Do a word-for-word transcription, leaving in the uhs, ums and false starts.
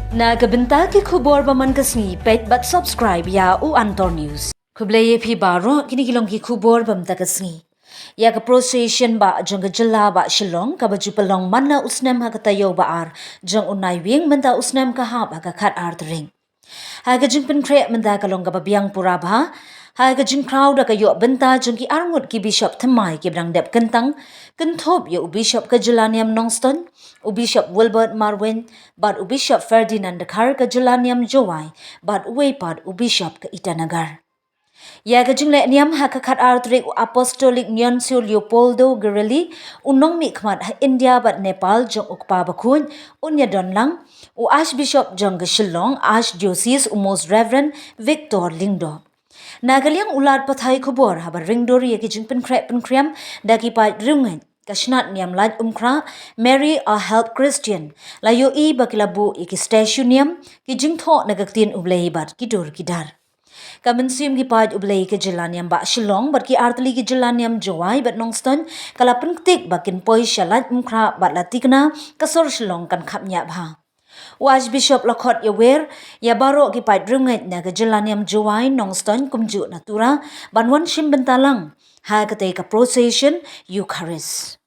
Na ka bynta ki khubor ba man ka sngi, peit bad subscribe ïa u Antor News. Khublei ïa phi baroh, kine ki long ki khubor ba mynta ka sngi. Ïa ka procession bah jong ka jylla bah Shillong kaba ju pynlong man la u snem ha ka taïew ba ar jong u Naiwieng, mynta u snem ka hap ha ka khatar tarik. Ha ka jingpynkhreh mynta ka long kaba biang pura bha. Ha ka jingkhraw da ka ïoh bynta jong ki arngut ki bishop thymmai kiba dang dep kyntang, kynthup ïa u bishop ka jylla niam Nongstoiñ, u bishop Wilbert Marwein, bad u bishop Ferdinand Dkhar ka jylla niam Jowai, bad uwei pat u bishop ka Itanagar. Ïa ka jingleh niam ha ka khatar tarik u Apostolic Nuncio Leopoldo Girelli, u nongmihkhmat ha India bad Nepal jong u kpa bakhuid, un ïadon lang u Archbishop jong ka Shillong Archdiocese, u Most Reverend Victor Lyngdoh. Na ka liang u lad pathai khubor, haba ring dur ïa ki jingpynkhreh pynkhriam da ki paid riewngeit ka Shnat Niam Laitumkhrah, Mary A Help Christian, la ïohi ba ki la buh ïa ki statue niam, ki jingthoh na ka ktien U Blei bad ki dur ki dar. Ka mynsiem ki paid U Blei ka jylla niam bah Shillong bad ki artylli ki jylla niam Jowai bad Nongstoiñ ka la pynktik ba kin poi sha Laitumkhrah bad la tikna ka sor Shillong kan khapngiah bha. U Archbishop la khot ïawer ïa baroh ki paid riewngeit na ka jylla niam Jowai, Nongstoiñ kumjuh na Tura ban wan shim bynta lang ha katei ka procession Eucharist.